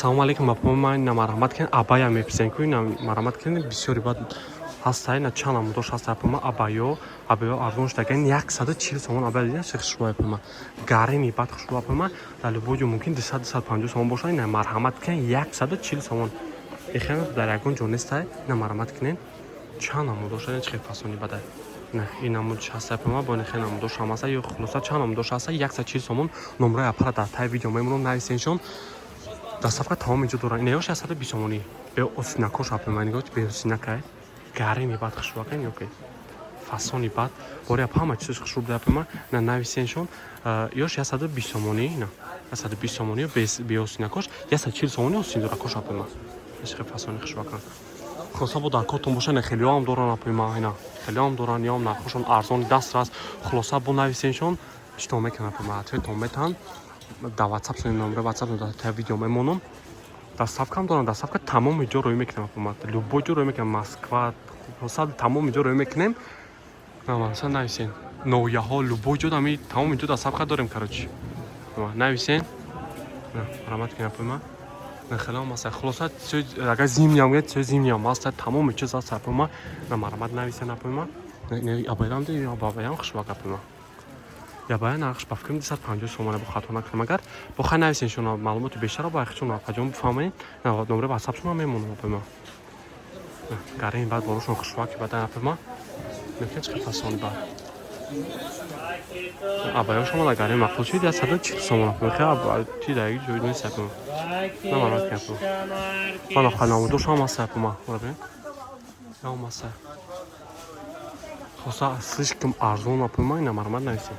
Салому алейкум, апо. Ман ина марҳамат кунед, абая меписем ку. Ина марҳамат кунед, бисёри бад ҳаста. Ина чанд намудош ҳаста, апо ма. Абайё, абайё арзон шуда, 140 сомон абая. Дида, чӣ хушрӯ, апо ма, гареми бад хушрӯ, апо ма. Дар любой ҷо мумкин 200, 250 сомон бошад. Ина марҳамат кунед, 140 сомон. Ихел дар ягон ҷо неста. Ина марҳамат кунед, чанд намудош, ина чӣ хел фасони бадай. Ин намудш ҳаста, апо ма, бо ин хел намудош ҳам ҳаста. Ё хулоса, чанд намудош ҳаста, 140 сомон. Номраи апара дар таи видео мемонам, нависеншон. Доставка тамоми ҷо доран. Инаёш 120 сомонӣ, бе осинакош, апо ма. Нигоҳ, бе осинакай, гареми бад хушрӯакай, ёки фасони бад бори, апа, ҳама чизош хушрӯ буда, апо ма. На, нависеншон, ёш 120 сомонӣ, на, 120 сомонӣ бе осинакош, 140 сомонӣ осин доракош, апо ма. Хеле фасони хушрӯакан. Хулоса, бо дар кортон боша, не, хелиҳоам доран, апои ма, ина хелиҳоам доран, ёам нархошон арзони дастрас. Хулоса, бо нависеншон, читон мекунан, апо ма, ответон метаҳанд. Дар Ватсап, номраи Ватсап дар таи видео мемонам. Доставкам дорам, доставка тамоми ҷо рӯй мекунем, апо ма, любой ҷо рӯй мекунем, Москва, хулоса, тамоми ҷо рӯй мекунем. Масалан, нависен, ноҳияҳо, любой ҷо, ами тамоми ҷо доставка дорем. Короче, нависен, раҳмат кунем, апои ма. Хеле аст. Хулоса, агар зимний ам гӯяд, чизи зимний ам аст, тамоми чиз аст, апои ма. Марҳамат, нависен, апои ма. Абаям, абаям хушбак, апои ма. Ябая нархш, ба фикрам, 250 сомона, бо хато накунам. Агар бо хай, нависен шуно, маълумоти бештарро ба чун апаҷон бифаҳмед. Номраи Ватсапшон мемонам, апои ма. Гареми баъд болошон хушбаки бадан, апои ма. Мекунед, чӣ фасони бад абаё шумо дар гареми мақбул шуд, 140 сомон, апои. Хе, чи дар як ҷой нест, апои ма. На, марҳамат кунед, апои ма. Мана намудош ҳам аст, апои ма, бибин, ҳам аст. Хулоса, слишком арзон, апои ма. Ина марҳамат, нависед.